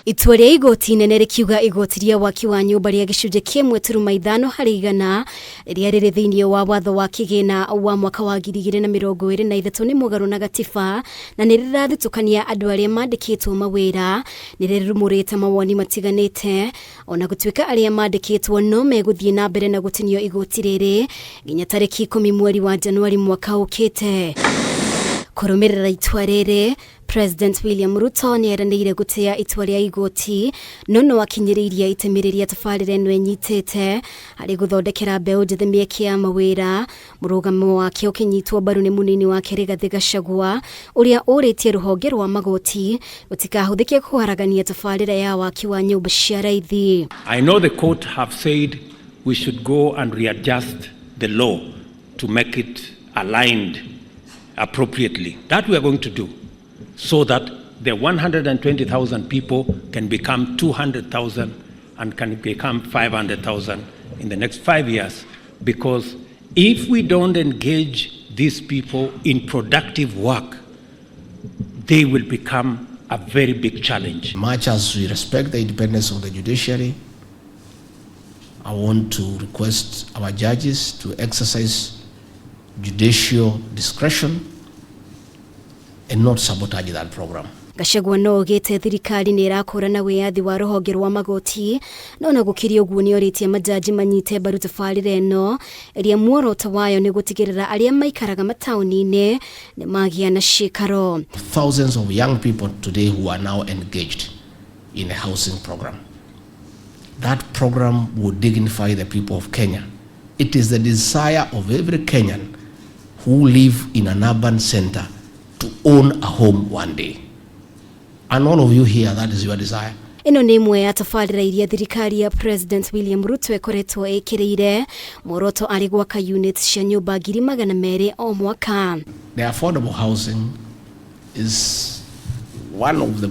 Itua rĩa igoti inene rĩkiuga igoti rĩa waki wa nyũmba rĩa gĩcunjĩ kĩmwe turuma ithano harĩ igana rĩrĩa rĩrĩ thĩinĩ wa watho wa kĩgĩna wa mwaka wa 2023 nĩ mũgarũ na gatiba na nĩ rĩrathutũkania andũ arĩa mandĩkĩtwo mawĩra. Nĩ rĩrumũrĩte mawoni matiganĩte ona gũtuĩka arĩa mandĩkĩtwo no megũthiĩ na mbere na gũtinio igoti rĩrĩ nginya tarĩki 10 mweri wa Januari mwaka ũkĩte. Kũrũmĩrĩra itua rĩrĩ, President William Ruto nĩ eranĩire gũtĩa itua rĩa igoti no no akinyĩrĩirie itemi rĩrĩa tabarĩra ĩno ĩnyitĩte harĩ gũthondekera mbeũ njĩthĩ mĩeke ya mawĩra. Mũrũgamo wake ũkĩnyitwo mbaru nĩ mũnini wake Rigathĩ Gachagua ũrĩa ũrĩtie rũhonge rwa magoti rũtikahũthĩke kũharagania tabarĩra ya waki wa nyũmba cia raithi. I know the court have said we should go and readjust the law to make it aligned appropriately. That we are going to do so that the 120,000 people can become 200,000 and can become 500,000 in the next 5 years, because if we don't engage these people in productive work, they will become a very big challenge. Much as we respect the independence of the judiciary, I want to request our judges to exercise judicial discretion and not sabotage that program. Gachagua no ogĩte thirikari nĩ ĩrakũrana wĩyathi wa rũhonge rwa magoti, no na gũkĩrĩ ũguo nĩ orĩtie majaji manyite mbaru tabarĩra ĩno ĩrĩa muoroto wayo nĩ gũtigĩrĩra arĩa maikaraga mataũni-inĩ nĩ magĩa na ciikaro. Thousands of young people today who are now engaged in a housing program. That program would dignify the people of Kenya. It is the desire of every Kenyan who live in an urban center to own a home one day. And all of you here, that is your desire. Ĩno nĩ ĩmwe ya tabarĩra iria thirikari ya President William Ruto ĩkoretwo ĩkĩrĩire, muoroto arĩ gwaka units cia nyũmba 200,000 o mwaka. The affordable housing is one of the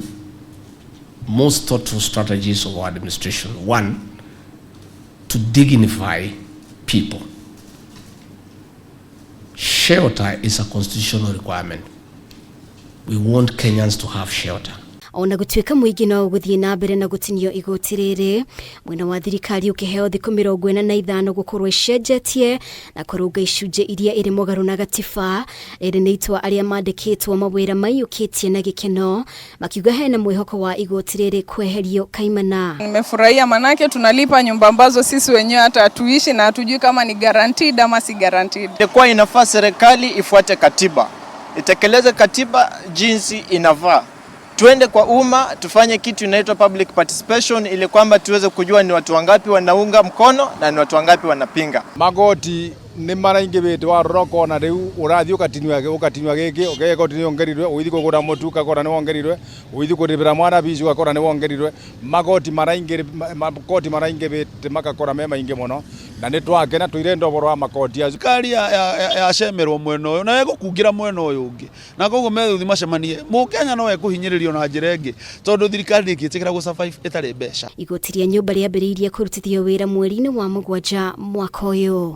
most thoughtful strategies of our administration. One, to dignify people. Shelter is a constitutional requirement. We want Kenyans to have shelter. Ona gũtuĩka mũingĩ no ũgũthiĩ na mbere na gũtinio igoti rĩrĩ, mwena wa thirikari ũkĩheo thikũ 45 gũkorwo ĩcenjetie na kũrũnga icunjĩ iria ĩrĩ mũgarũ na gatiba. Rĩrĩ nĩ itua arĩa mandĩkĩtwo mawĩra maiyũkĩtie na gĩkeno, makiuga hena mwĩhoko wa igoti rĩrĩ kweherio kaimana. Nimefurahia manake tunalipa nyumba ambazo sisi wenyewe hata hatuishi na hatujui kama ni guaranteed ama si guaranteed. Ilikuwa inafaa serikali ifuate katiba, itekeleze katiba jinsi inafaa. Tuende kwa umma tufanye kitu inaitwa public participation, ili kwamba tuweze kujua ni watu wangapi wanaunga mkono na ni watu wangapi wanapinga. Magoti nĩ maraingĩhĩte, warora ũkona rĩu ũrathiĩ ũgatinio gĩkĩ ũkega igoti nĩ ongerirwe, ũgĩthiĩ kũgũra mũtu ũgakora nĩ wongerirwe, ũgĩthiĩ kũrĩhĩra mwana fees ũgakora nĩ wongerirwe. Magoti maraingĩ, makoti maraingĩhĩte magakora me maingĩ mũno na nĩ twakena tũirenda ũhoro wa makoti acio. Thirikari yacemerwo mwena ũyũ na ĩgũkungĩra mwena ũyũ ũngĩ, na koguo megũthiĩ macemanie. Mũkenya no ekũhinyĩrĩrio na njĩra ĩngĩ tondũ thirikari ndĩngĩtĩkĩra gũ survive ĩtarĩ mbeca. Igoti rĩa nyũmba rĩambĩrĩirie kũrutithio wĩra mweri-inĩ wa 7 mwaka ũyũ.